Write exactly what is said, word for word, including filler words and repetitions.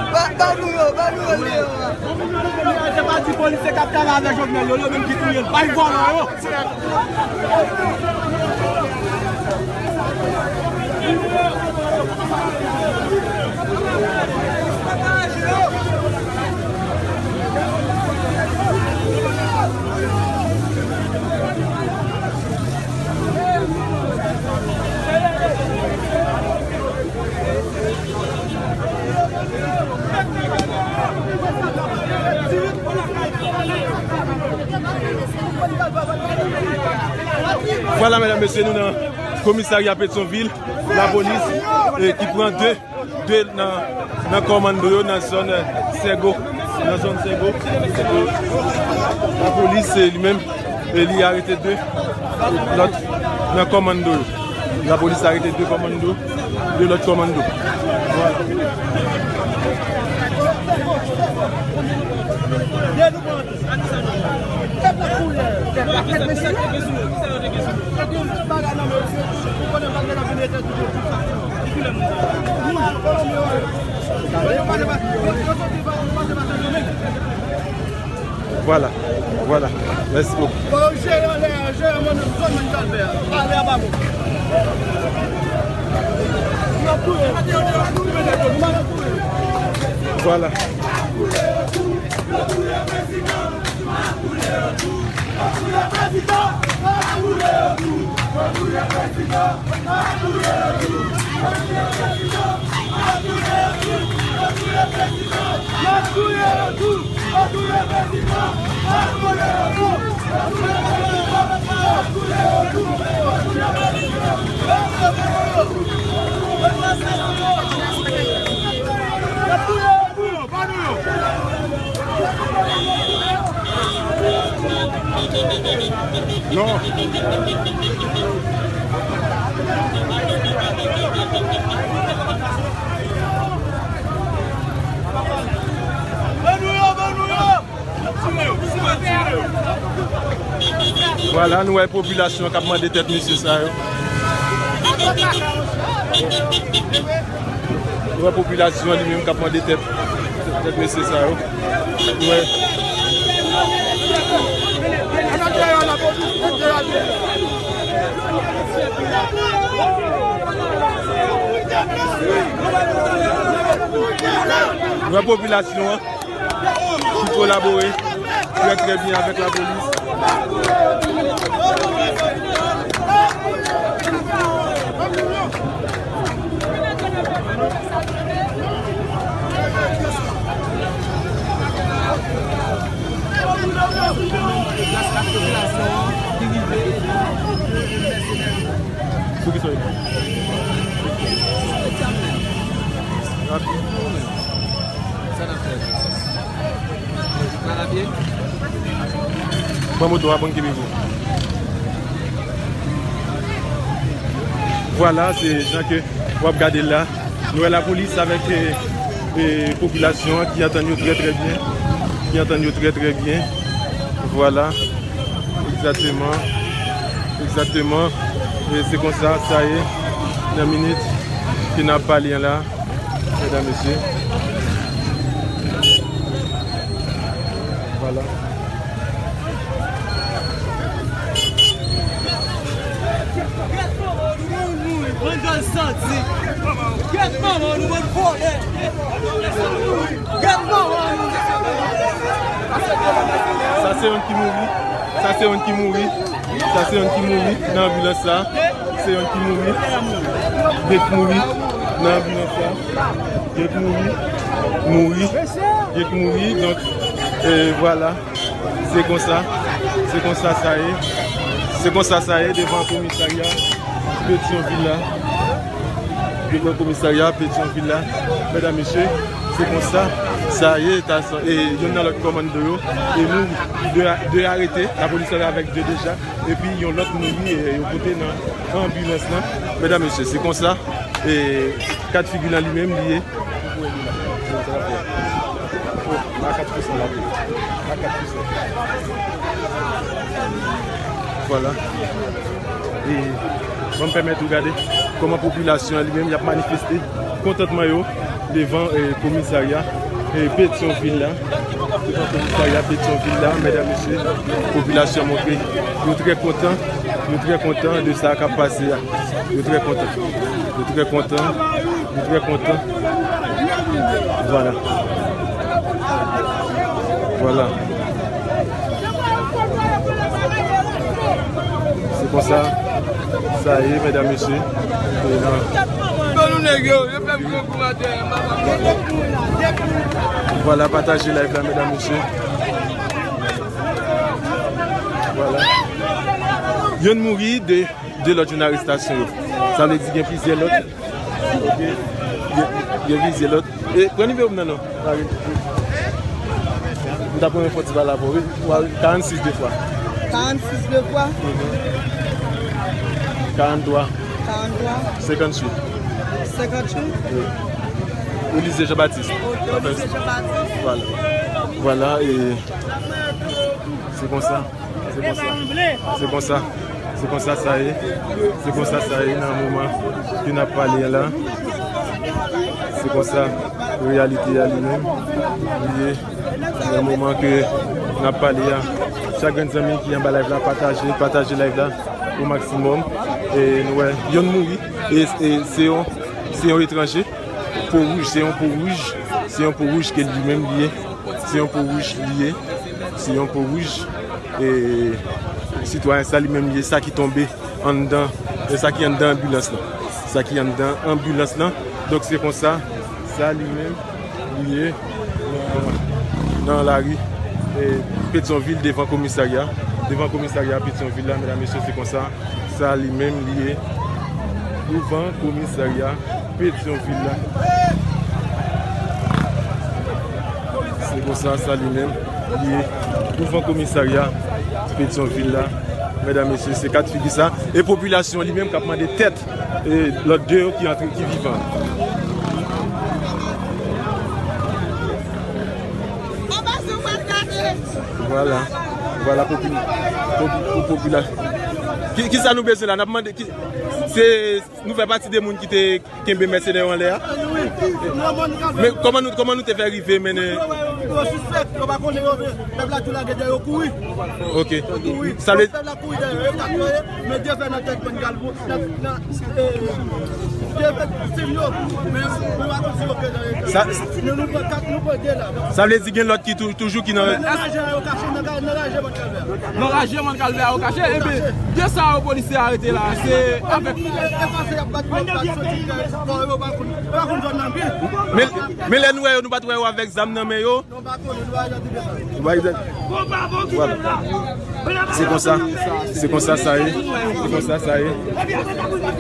Ba, ba nou yo, ba nou yo, Leon. Se pa ti polisye k ap travay avèk Jovenel yo, yo menm ki touye l. Bay vòlò yo. Vwala, medam, mesye, nou nan komisarya Petyonvil, lapolis, eh, ki pran de, de nan, nan kòmanndo yo nan zòn, eh, Sègo, nan zòn Sègo. Lapolis, eh, li menm, eh, li arete de lòt nan kòmanndo yo. Lapolis arete de kòmanndo, de lòt kòmanndo. Vwala. Vwala, vwala. Mèsi bokou. Vwala. Non. Vwala, nou wè popilasyon k ap mande tèt mesye sa yo. Nou wè popilasyon an li menm k ap mande tèt, tèt mesye sa yo. Nou wè. Nou wè popilasyon an ki kolabore trè, trè byen avèk lapolis. Sou ki sa w ye? Rapid. Sa n ap fè? Pran moto a, bon, kenbe pou. Vwala, se jan ke w ap gade l la. Nou wè lapolis avèk, eh, eh, popilasyon an ki antann yo trè, trè byen. Ki antann yo trè, trè byen. Vwala. Egzakteman. Egzakteman. E se konsa sa ye nan minit ke n ap pale an la. Medam, mesye. Vwala. Gèt manman nou, bann vòlè. Gèt manman nou. Sa se youn ki mouri. Sa se youn ki mouri. Sa se youn ki mouri nan anbilans la. Se youn ki mouri. De k mouri nan anbilans la. De k mouri. Mouri. De k mouri. Donk, e, vwala. Se konsa. Se konsa sa ye. Se konsa sa ye devan komisarya Petyonvil la. Devan komisarya Petyonvil la. Medam, mesye, se konsa sa ye. Ta, e, youn nan lòt kòmanndo yo. E nou, de, de arete. Lapolis la avèk de deja. Epi yon lòt mouri, e, yo pote nan anbilans lan. Medam, mesye, se konsa, e, ka d figi lan li menm li ye. Vwala. E ban m pèmèt ou gade kòman popilasyon an li menm y ap manifeste kontantman yo devan, eh, komisarya, eh, Petyonvil la. Devan komisarya Petyonvil la, medam, mesye, popilasyon montre yo trè kontan, yo trè kontan de sa k ap pase a. Yo trè kontan. Yo trè kontan. Yo trè kontan. Vwala. Vwala. Se konsa sa ye, medam, mesye. E nan... Vwala, pataje live la, medam, mesye. Vwala. Yonn mouri, de, de lòt jwenn arestasyon yo. Sa vle di gen plizyè lòt. Ok. Gen, gen plizyè lòt. E, pran nimewo m nan non. Mari. M ta pran yon fò ti pale avè w, wi. Wa, karannsis de fwa. Karannsis de fwa? Mhm. Karantwa. Karantwa. Senkannwit. Senkannwit? Wi. Olize Jean Baptiste. Ok, Olize Jean Baptiste. Vwala. Vwala, e se konsa. Se konsa. Se konsa. Se konsa sa ye. Se konsa sa ye nan moman ke n ap pale a la. Se konsa reyalite a li menm li ye. Nan moman ke n ap pale a, chak grenn zanmi ki anba live la, pataje, pataje live la o maksimòm. E nou wè, yonn mouri. E, e se yon, se yon etranje. Po wouj, se yon po wouj. Se yon po wouj ke li menm li ye. Se yon po wouj li ye. Se yon po wouj. E sitwayen sa li menm li ye, sa ki tonbe anndan, e sa ki anndan anbilans lan. Sa ki anndan anbilans lan. Donk se konsa, sa li menm li ye nan, nan lari, e, Petyonvil devan komisarya. Devan komisarya Petyonvil la, medam, mesye, se konsa. Sa li menm li ye douvan komisarya Petyonvil la. Se konsa sa li menm li ye douvan komisarya Petyonvil la. Medam, mesye, se kat figi sa. E popilasyon li menm k ap mande tèt, e, lòt de yo ki antre, ki vivan. Vwala. Vwala, popi-, popi-, pou popilasyon. Ki, ki sa nou bezwen la? N ap mande ki, se, nou fè pati de moun ki te kenbe mèsenè yo anlè a? Men kòman nou, kòman nou te fè rive mennen? Yo sispèk, yo pa konnen yo, men pèp la tou lage dèyè yo kouri. Ok. Yo kouri. Sa vle... Pèp la kouri dèyè yo, yo ka kouri, men Dye fè nan tèt mwen gal pou, nan, nan, eh, Dye fè siv yo, men, men yo pa konn si yo pè dèyè yo. Sa, nou, nou pran kat, nou pran de la. Sa vle di gen lòt ki tou-, toujou ki nan... Men nan raje a yo kache, nan ka-, nan raje Mòn Kalvè. Nan raje Mòn Kalvè a yo kache, ebyen, de sa yo polisye arete la, se avèk... E, e pase y ap bat yo, bat soti, yo pa konn, yo pa konn zòn nan byen. Men, men lè nou wè yo, nou pa t wè yo avèk zam nan men yo. Nou pa konnen, nou pa idantite sa. Nou pa idantite. Vwala. Se konsa, se konsa sa ye. Se konsa sa ye.